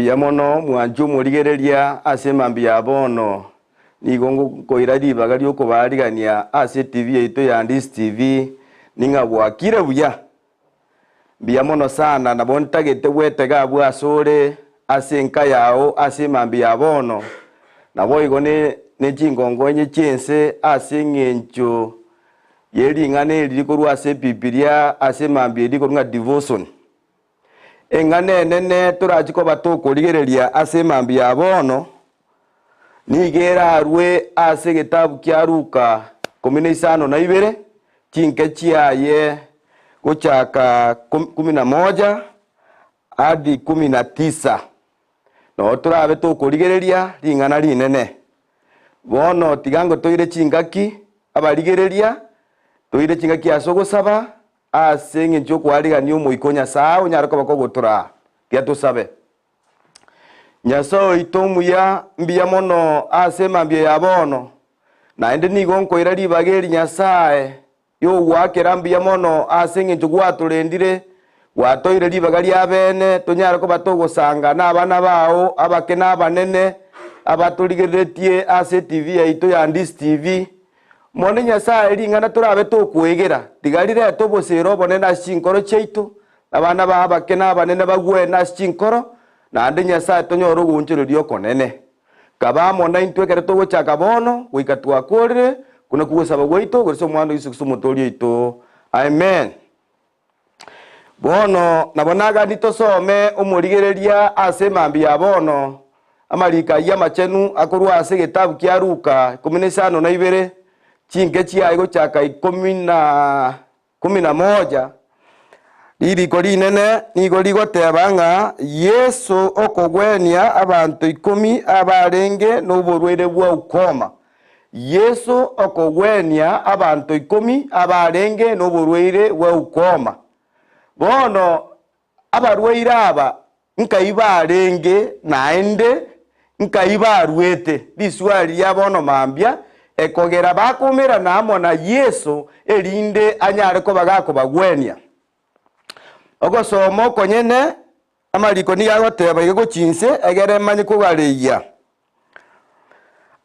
Mbuya mono mwanche omorigereria ase emambia ya bono. Nigo ngokoira ribaga riokobaarigania ase etibi yaito ya Handisi TV ning'a bwakire buya. Mbuya mono sana nabo ntagete gwetega abwo asore ase enka yao ase emambia ya bono, naboigo ne ne chingongo inye chi'ense ase eng'encho ye ring'ana eri rikorwa ase Ebibilia ase emambia eri rikorwa ng'a devotion. Eng'ana enene torachi koba tokorigereria ase emambia ya bono, nigo erarwe ase egetabu kia Luka 15, chinke chiaye gochaka 11 hadi 19. Noo torabe tokorigereria ring'ana rinene. Bono tiga ngotoire chingaki abarigereria, toire chingaki ase ogosaba, Ase engencho y'okoarigania Omoika o Nyasae onyare koba kogotoraa, tiga tosabe. Nyasae oito omuya, mbuya mono ase emambia ya bono, naende nigo nkoira ribaga eri Nyasae y'ogoakera mbuya mono ase engencho gwatorendire, gwatoire ribaga ria bene, tonyare koba togosanga nabana bao abake na abanene, abatorigereretie ase etibi yaito ya Handisi TV. Mono Nyasae, ring'ana torabe tokwegera, tiga rirete oboseera obonene ase chinkoro chiaito, abana bao abake na abanene bagwene ase chinkoro, naende Nyasae tonyore ogoonchoreria okonene. Kaba amo naintwe ekero togochaka bono, goika twakoorire, buna kw'ogosaba gwaito, goria ase Omwana o Yeso Kristo Omotoori oito. Amen. Bono nabo nagani tosome omorigereria ase emambia ya bono, amariko ayio amachenu akorwa ase egetabu kia Luka 52, chinke chiaye gochaka ikomi na 11. Ririko rinene nigo rigoteba ng'a Yeso okogwenia abanto ikomi abarenge noborwaire bwa ukoma. Yeso okogwenia abanto ikomi abarenge noborwaire bwa ukoma. Bono abarwaire aba nkai barenge naende nkai baruete? Riswali ria bono mambia ekogera bakoumerana amo na Yeso erinde anyare koba gakobagwenia. Ogosoma okonyene amariko nigo agoteba iga gochia inse egere emanye kogareyia.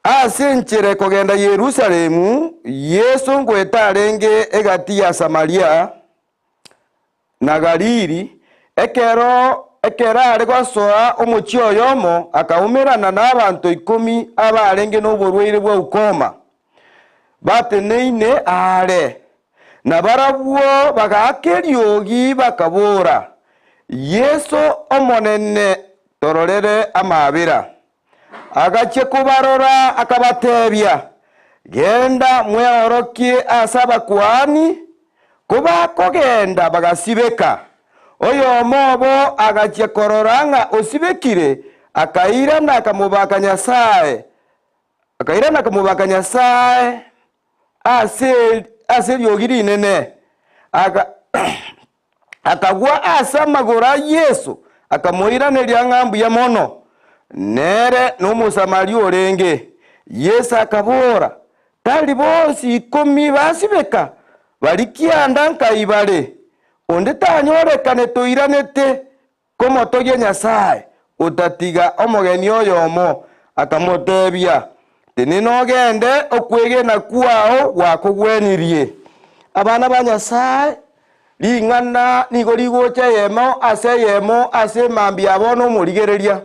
Ase enchera ekogenda Yerusalemu, Yeso ngoeta arenge egati ya Samaria na Galili, ekero ekero are gosoa omochie oyomo, akaumerana nabanto ikomi abarenge noborwaire bwa ukoma, bateneine aare. Na barabwo bagaaka eriogi, bakabora, Yeso, Omonene, tororere amaabera. Agachia kobarora, akabatebia, Genda mweorokie ase abakuani. Kobakogenda bagasibeka. Oyomo obo agachia korora ng'a osibekire, akairana akamobaka Nyasae, akairana akamobaka Nyasae ase ase eriogi rinene, aka akagwa ase amagoro a Yeso, akamoiraneria ng'a mbuya mono. Nere n'Omosamaria orenge. Yeso akabora, Tari bonsi ikomi basibeka? Baria kianda nkai bare? Onde tanyorekanete oiranete komotogia Nyasae, otatiga omogeni oyomo. Akamotebia, Tenena ogende, okwegena kwao gwakogwenirie. Abana ba Nyasae, ring'ana nigo rigocha eyemo ase eyemo ase emambia ya bono omorigereria.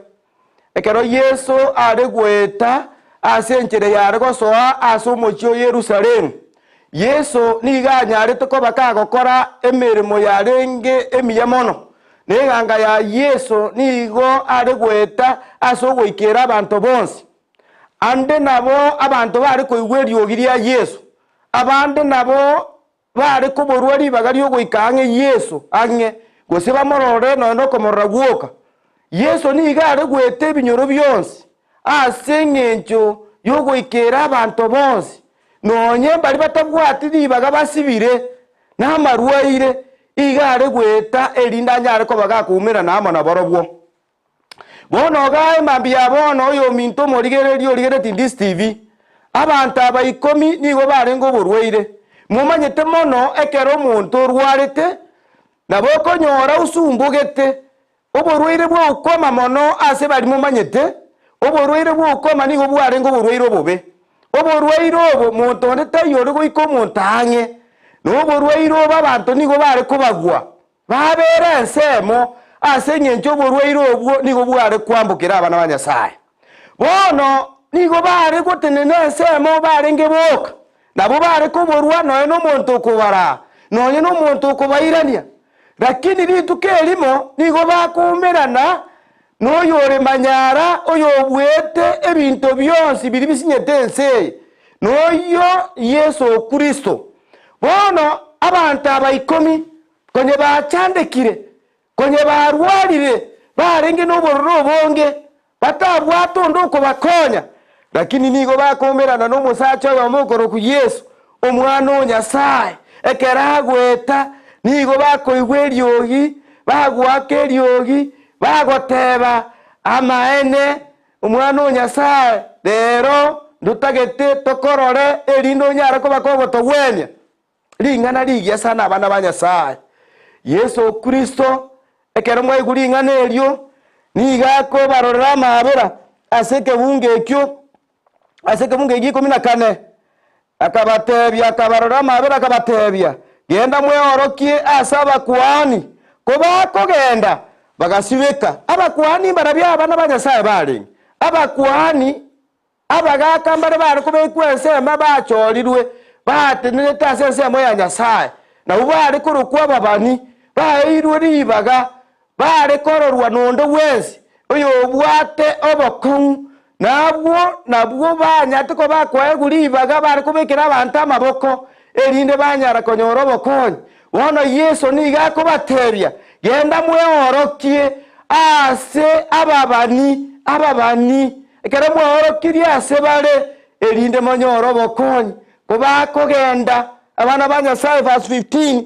Ekero Yeso are goeta ase enchera yare gosoa ase omochie o Yerusalemu, Yeso nigo anyarete koba kagokora emeremo yarenge emiya mono, na eganga ya Yeso nigo are goeta ase ogoikera abanto bonsi. Ande nabo abanto bare koigwa eriogi ria Yeso, abande nabo Baare koborua ribaga ri'ogoika ang'e Yeso ang'e, gose bamorore nonya nokomorora gwoka. Yeso nigo are goeta ebinyoro bionsi ase engencho y'ogoikera abanto bonsi, nonye mbaria batabwati ribaga basibire namarwaire, igo are goeta erinde anyare koba gakoumerana amo nabarobwo. Bono igaa emambia ya bono oyominto omorigereria origeretie DSTV, abanto aba ikomi nigo barenge oborwaire. Momanyete mono ekero omonto orwarete, nabo okonyora osumbogete. Oborwaire bwa ukoma mono ase baria momanyete, oborwaire bwa ukoma nigo bwarenge oborwaire obobe. Oborwaire obo monto onde taiyo ore goika omonto ang'e, na oborwaire obo abanto nigo bare kobagwa, babera ensemo ase engencho oborwaire obwo nigo bware kwambokera abana ba Nyasae. Bono nigo bare gotenena ensemo barenge boka, nabo bare koborwa nonya nomonto okobaraa, nonya nomonto okobairania. Lakini rituko erimo nigo bakoumerana noyore manyara, oyobuete ebinto bionsi biria bisinyete ense eye, noyio Yeso Kristo. Bono abanto aba ikomi konye bachandekire, konye barwarire, barenge nobororo obonge, Batabwate onde okobakonya, lakini nigo bakoumerana nomosacha oyomo okorokwa Yeso, Omwana o Nyasae. Ekero agoeta, nigo bakoigwa eriogi, bagoaka eriogi, bagoteba, Amaene, Omwana o Nyasae, rero ntotagete tokorore, erinde onyare koba kogotogwenia. Ring'ana rigiya sana abana ba Nyasae. Yeso Kristo, ekero mwaigwa ring'ana erio, nigo akobarorera amaabera ase ekebungo ekio, ase ekebungo ekio ikomi na kane, akabatebia, akabarorera amaabera akabatebia, Genda mweorokie ase abakuani. Kobakogenda, bagasibeka. Abakuani mbarabio abana ba Nyasae barenge? Abakuani Abagaaka mbare bare kobekwa ensemo bachorirwe, batenenerete ase ensemo ya Nyasae, nabwo bare korokwa ababani, baeirwe ribaga, bare kororwa nonde bwensi oyobwate obokong'u, na abwo nabwo banyarete koba bakoegwa ribaga bare kobekera abanto amaboko, erinde banyara konyora obokonyi. Bono Yeso nigo akobatebia, Genda mweorokie ase ababani, ababani, Ekero mwaorokirie ase bare, erinde monyore obokonyi, kobakogenda, abana ba Nyasae, verse 15,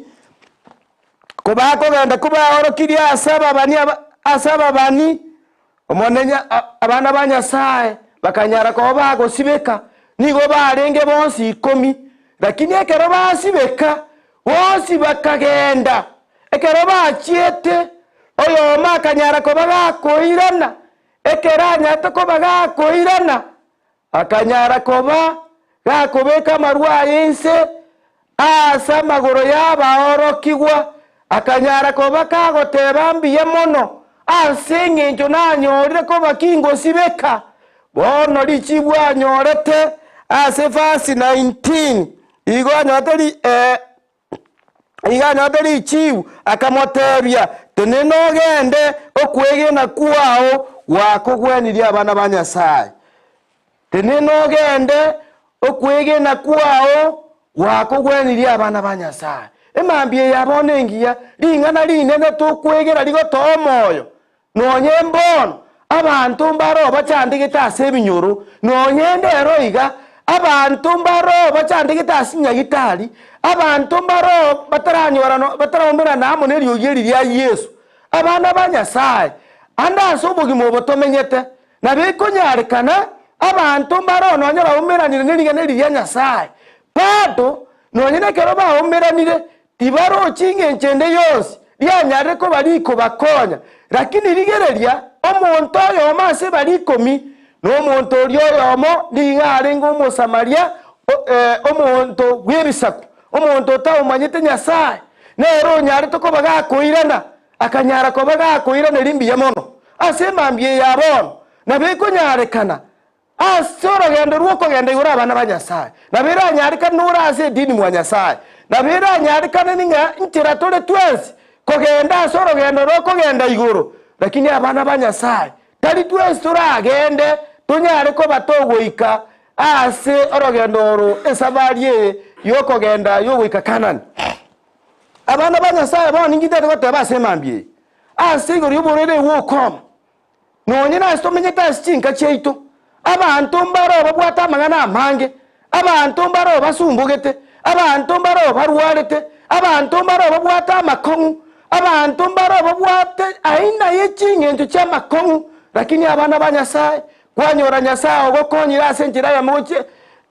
kobakogenda kobaorokirie ase ababani ase ababani, Omonene abana ba Nyasae bakanyara koba bagosibeka, nigo barenge bonsi ikomi, lakini ekero basibeka, bonsi bakagenda. Ekero bachiete, oyomo akanyara koba gakoirana, Ekero anyarete koba gakoirana, akanyara koba gakobeka amarwa aye inse aase amagoro y'abaorokigwa, akanyara koba kagoteba mbuya mono ase engencho nanyorire koba kingosibeka. Bono richibu anyorete ase verse 19, igo anyorete ri eh, Iga anyorete richibu, akamotebia, Tenena ogende, okwegena kwao gwakogwenirie abana ba Nyasae. Tenena ogende, okwegena kwao gwakogwenirie abana ba Nyasae. Emambia eye ya bono engiya, ring'ana rinene tokwegera rigotoa omoyo, Nonye mbono abanto mbaroo bachandegete ase ebinyoro, nonye ndero iga, abanto mbaroo bachandegete ase chinyagitari, abanto mbaroo bataranyora no bataraomerana amo neriogi eri ria Yeso. Abana ba Nyasae, ande ase obogima obo tomenyete, nabo ekonyarekana abanto mbaroo nonye baomeranire nering'ana eri ria Nyasae, bado nonye nekero baomeranire Tibarochi engencho ende yonsi rianyarire koba rikobakonya. Lakini rigereria, omonto oyomo ase baria ikomi, na omonto oria oyomo nigo arenge Omosamaria, omonto bw'ebisaku, omonto otaomanyete Nyasae, nere onyarete koba gakoirana, akanyara koba gakoiraneria mbuya mono ase emambia eye ya bono. Nabo ekonyarekana Ase orogendo rw'okogenda igoro abana ba Nyasae, nabo eranyarekane nore ase edini mwa Nyasae, nabo eranyarekane ning'a nchera tore twensi kogenda ase orogendo rw'okogenda igoro, lakini abana ba Nyasae tari twensi toragende tonyare koba togoika ase orogendo oro esabari eye y'okogenda y'ogoika Kanani. Abana ba Nyasae bono ninki ntagete goteba ase emambia eye? Ase igoro y'oborwaire bw'ukoma. Nonye nase tomenyete ase chinka chiaito, abanto mbaroo babwate amang'ana amange, abanto mbaroo basumbogete, abanto mbaroo barwarete, abanto mbaroo babwate amakong'u, abanto mbaroo babwate aina ye ching'encho chi'amakong'u, lakini abana ba Nyasae, kwanyora Nyasae ogokonyire ase enchera eyemo gochia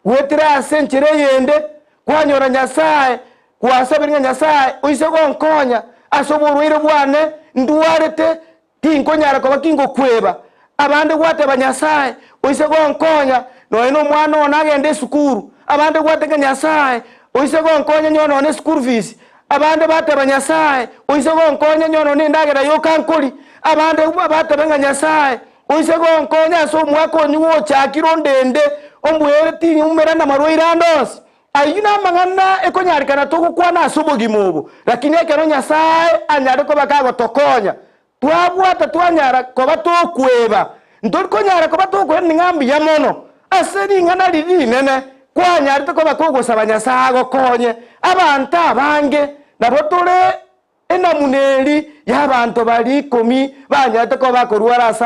goetera ase enchera eyende, kwanyora Nyasae gwasabire ng'a Nyasae oise gonkonya ase oborwaire bwane ndwarete. Tinkonyara koba kingokweba. Abande gwateba Nyasae, oise gonkonya, nonya nomwana one agende esukuru. Abande gwateba Nyasae, oise gonkonya nyowe nonya eschool fees. Abande bateba Nyasae, oise gonkonya nyowe nonya endagera yoka nkori. Abande bateba ng'a Nyasae, oise gonkonya ase omwaka onywe gochakire ondende, ombuere ting'umera namarwaire ande onsi. Ayio namang'ana ekonyarekana togokwana ase obogima obo, lakini ekero Nyasae anyare koba kagotokonya, twabwata twanyara koba tokweba. Ntori konyara koba tokoirania ng'a mbuya mono ase ring'ana riria rinene kwanyarete koba kogosaba Nyasae agokonye. Abanto abange nabo tore Enamuna eri y'abanto baria ikomi banyarete koba bakorwara ase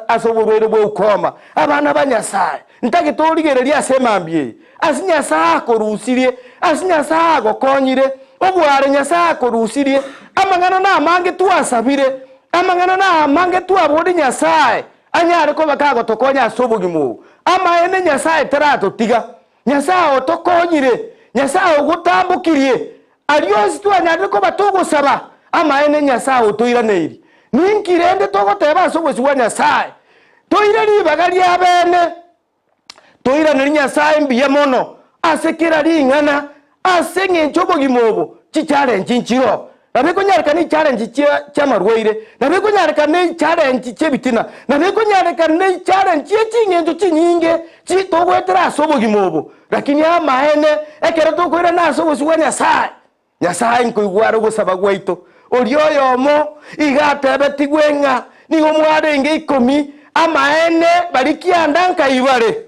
ase oborwaire bwa ukoma, abana ba Nyasae. Ntagete origererie ase emambia eye, ase Nyasae akorusirie, ase Nyasae agokonyire, oboare Nyasae akorusirie, amang'ana namange twasabire, amang'ana namange twaborie Nyasae anyare koba kagotokonya ase obogima obo. Amaene Nyasae taratotiga, Nyasae otokonyire, Nyasae ogotambokirie, Aria onsi twanyarire koba togosaba amaene Nyasae otoiraneirie. Ninki rende togoteba ase obosio bwa Nyasae? Toire ribaga ria bene, toiranerie Nyasae mbuya mono ase kera ring'ana, ase engencho obogima obo chicharenchi nchiroo. Nabo ekonyarekana echarenchi chi'amarwaire, nabo ekonyarekana echarenchi chi'ebitina, nabo ekonyarekana echarenchi chie ching'encho chinyinge chi togoetera ase obogima obo. Lakini amaene, ekero tokoirana ase obosio bwa Nyasae, Nyasae nkoigwa are ogosaba gwaito. Oria oyomo iga atebetigwe ng'a nigo mwarenge ikomi, amaene baria kianda nkaibare.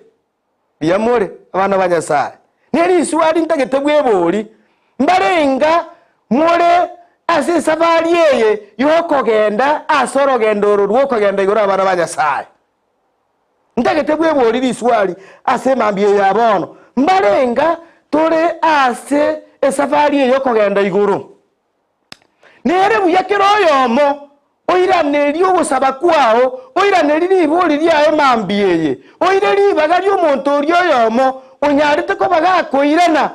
Mbuya more, abana ba Nyasae. Ne risuari ntagete bwebori, mbarenga more ase esafari eye y'okogenda ase orogendo oro rw'okogenda igoro abana ba Nyasae. Ntagete bwebori risuari ase emambia eye ya bono, mbarenga tore ase esafari eye y'okogenda igoro. Nere buya kera oyomo oiranerie ogosaba kwao, oiranerie ribori riaye mambia eye, oire ribaga ri'omonto oria oyomo onyarete koba gakoirana,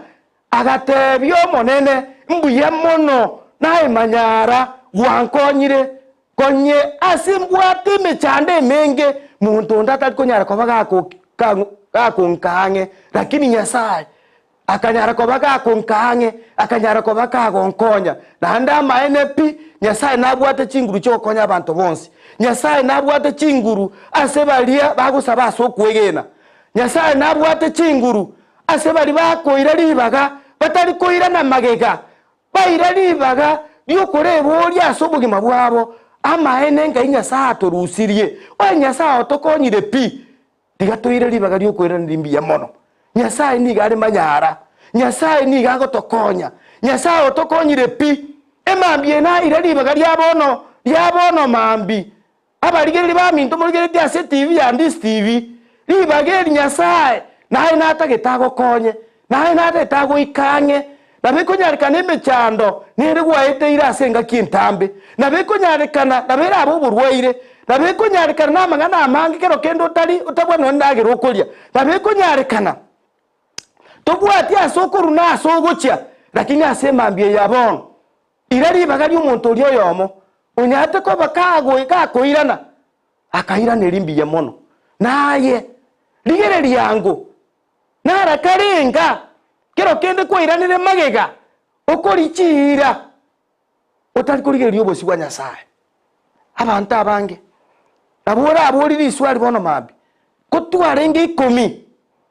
agatebia Omonene, Mbuya mono, naye manyara gwankonyire, konye ase mbwate emechando emenge, monto onde atari konyara koba gakonka ang'e, lakini Nyasae Akanyara koba gakonka ang'e, akanyara koba kagonkonya. Naende amaene pi, Nyasae nabwate chinguru chi'ogokonya abanto bonsi. Nyasae nabwate chinguru ase baria bagosaba ase okwegena. Nyasae nabwate chinguru ase baria bakoira ribaga batari koirana magega, baira ribaga ri'okorebooria ase obogima bwabo. Amaene ngai Nyasae atorusirie. Oye Nyasae otokonyire pi, Tiga toire ribaga ri'okoiraneria mbuya mono. Nyasae nigo are manyara. Nyasae nigo agotokonya. Nyasae otokonyire pi. Emambia eye naire ribaga ria bono, ria bono mambi. Abarigereria baminto morigereretie ase etibi ya Ndisi TV, ribaga eri Nyasae naye natagete agokonye, naye natagete agoike ang'e. Nabo ekonyarekana emechando nere gwaeteire ase engaki entambe. Nabo ekonyarekana nabo erabe oborwaire. Nabo ekonyarekana namang'ana amange kero kende otari otabwati nonya endagera okoria. Nabo ekonyarekana tobwati ase okorwa na ase ogochia, lakini ase emambia eye ya bono, ira ribaga ri'omonto oria oyomo onyarete koba kago gakoirana, akairaneria mbuya mono. Naye rigereria ango Narakarenga, kero kende kwairanire magega okori chiira, otari korigereria obosio bwa Nyasae. Abanto abange nabo oraborie riswali bono mambia, ko twarenge ikomi,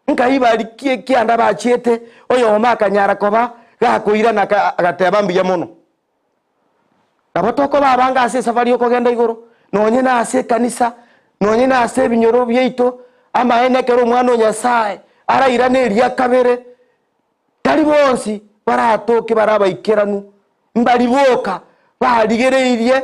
nkai baria ki kianda bachiete, oyomo akanyara koba gakoirana aka agateba mbuya mono. Nabo tokoba abange ase esafari y'okogenda igoro, nonye na ase ekanisa, nonye na ase ebinyoro biaito, amaene ekero Omwana o Nyasae arairane eria kabere, tari bonsi baratoke bare abaikeranu, mbari boka barigereirie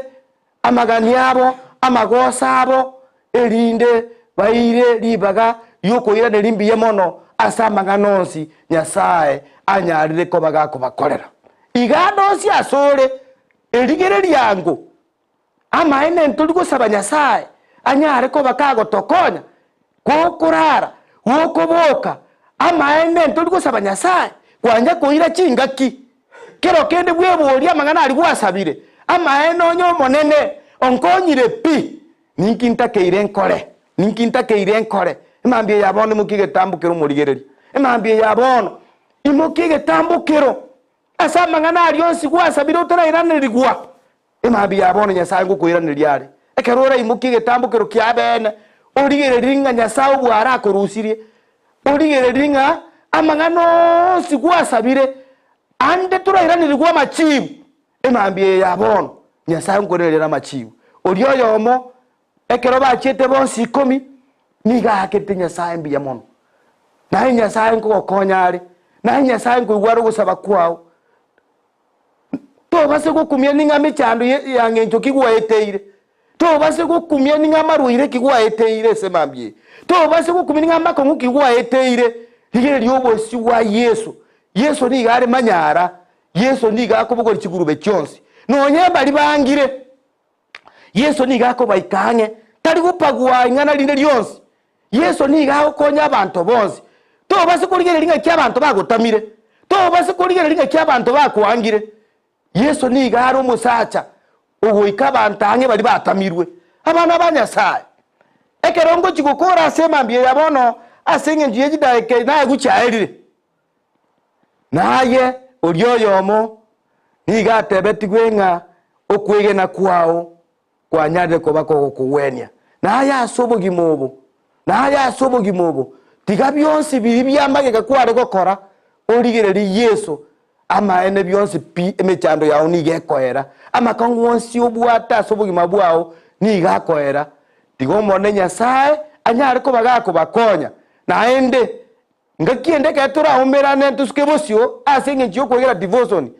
amagani abo, amagoso abo, erinde baire ribaga ri'okoiraneria mbuya mono ase amang'ana onsi Nyasae anyarire koba gakobakorera. Iga ande onsi asore, erigereria ango, amaene ntori gosaba Nyasae anyare koba kagotokonya, gokorara, gokoboka, amaene ntori gosaba Nyasae kwanya koira chingaki. Kero kende bweborie amang'ana aria gwasabire, amaene onye Omonene. Onkonyire pi! Ninki ntakeire nkore? Ninki ntakeire nkore? Emambia eye ya bono imokia egetambokero omorigereria. Emambia eye ya bono imokia egetambokero ase amang'ana aria onsi gwasabire otarairanерigwa. Emambia ya bono Nyasae ngokoiraneria are. Ekero oraimokie egetambokero kia beene, origererie ng'a Nyasae obwo arakorusirie, origererie ng'a amang'ana onsi gwasabire ande torairanerigwe amachibu. Emambia eye ya bono Nyasae nkoiraneria are amachibu. Oria oyomo ekero bachiete bonsi ikomi, nigo aakete Nyasae mbuya mono. Naye Nyasae nkogokonya are, naye Nyasae nkoigwa are ogosaba kwao. Tobase gokumia ning'a mechando ya ng'encho ki gwaeteire, tobase gokumia ning'a amarwaire ki gwaeteire ase mambia eye, tobase gokumia ning'a amakong'u ki gwaeteire, rigereria obosio bwa Yeso. Yeso nigo are manyara, Yeso nigo akobogoria chigurube chionsi, nonye mbari bangire. Yeso nigo akobaika ang'e, tari gopagwa ing'ana rinde rionsi. Yeso nigo agokonya abanto bonsi. Tobase korigereria ng'aki abanto bagotamire, tobase korigereria ng'aki abanto bakoangire. Yeso nigo are omosacha ogoika abanto ang'e baria batamirwe, abana ba Nyasae. Ekero ngochia gokora ase emambia ya bono ase eng'encho ye chidaeka naye chiaerire. Naye oria oyomo nigo atebetigwe ng'a okwegena kwao kwanyarire koba kogokogwenia. Naye ase obogima obo, naye ase obogima obo, tiga bionsi biria bia magega kware gokora, origererie Yeso, amaene bionsi pi emechando yao nigo ekoera, amakong'u onsi obwate ase obogima bwao nigo akoera. Tiga Omonene Nyasae anyare koba gakobakonya, naende Ngaki ende ekero toraumerane ntosuke bosio ase engencho y'okwegera devotion,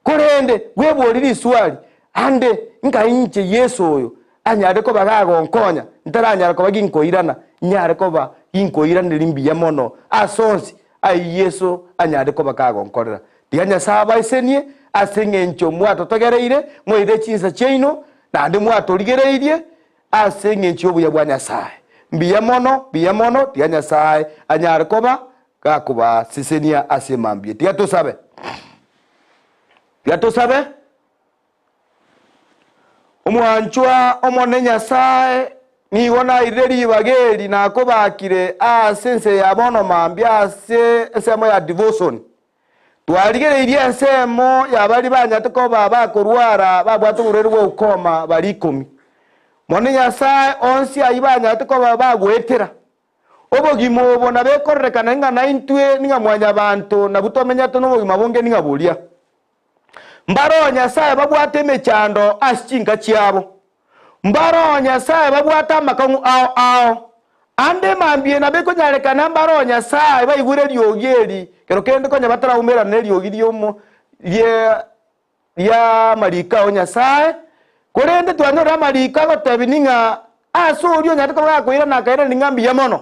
korende bweborie riswali, Ande nkai inche Yeso oyo anyare koba gagonkonya ntaranyara koba ginkoirana, nyare koba ginkoiraneria mbuya mono ase onsi ayio Yeso anyare koba kagonkorera? Tiga Nyasae abaesenie ase engencho mwatotegereire, mwairire chinsa chiaino, naende mwatorigereirie Ase engencho y'obuya bwa Nyasae. Mbuya mono, mbuya mono, tiga Nyasae anyare koba gakobasesenia ase emambia. Tiga tosabe. Tiga tosabe. Omwanchwa Omonene Nyasae, nigo nairire ribaga eri nakobakire ase ense ya bono mambia ase ensemo ya devotion. Twarigereirie ensemo ya baria banyarete koba bakorwara babwate oborwaire bwa ukoma baria ikomi. Mono Nyasae onsi ayio banyarete koba bagoetera. Obogima obo nabekororekana ng'a naintwe ning'a mwanyabanto nabwo tomenyete nobogima bonge ning'a boria. Mbaroo Nyasae babwate emechando ase chinka chiabo. Mbaroo Nyasae babwate amakong'u ao ao. Ande mambia nabo ekonyarekana mbaroo Nyasae baigure eriogi eri kero kende konya bataraumerana neriogi riomo rie ri'amariko ao Nyasae, korende twanyorire amariko agotebia ning'a ase oria onyarete koba gakoirana akairana ning'a mbuya mono.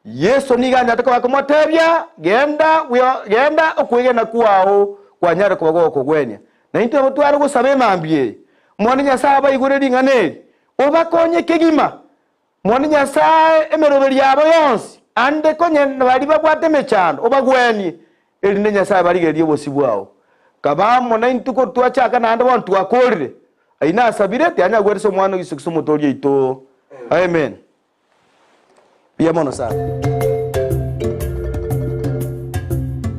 Yeso nigo anyarete koba akomotebia, Genda, genda, okwegena kwao kwanyare koba gogokogwenia. Na intwe nabo tware gosaba emambia eye, Omonene Nyasae abaigwere ring'ana eri, obakonye kegima. Omonene Nyasae emeroberi yabo yonsi, ande konye baria babwate emechando, obagwenie, erinde Nyasae barigererie obosio bwao. Kaba amo naintwe korwa twachaka naende bono twakoorire. Ayio nasabire, tiyanyagwete ase Omwana o Yeso Kristo Omotoori oito. Amen. Mbuya mono sana.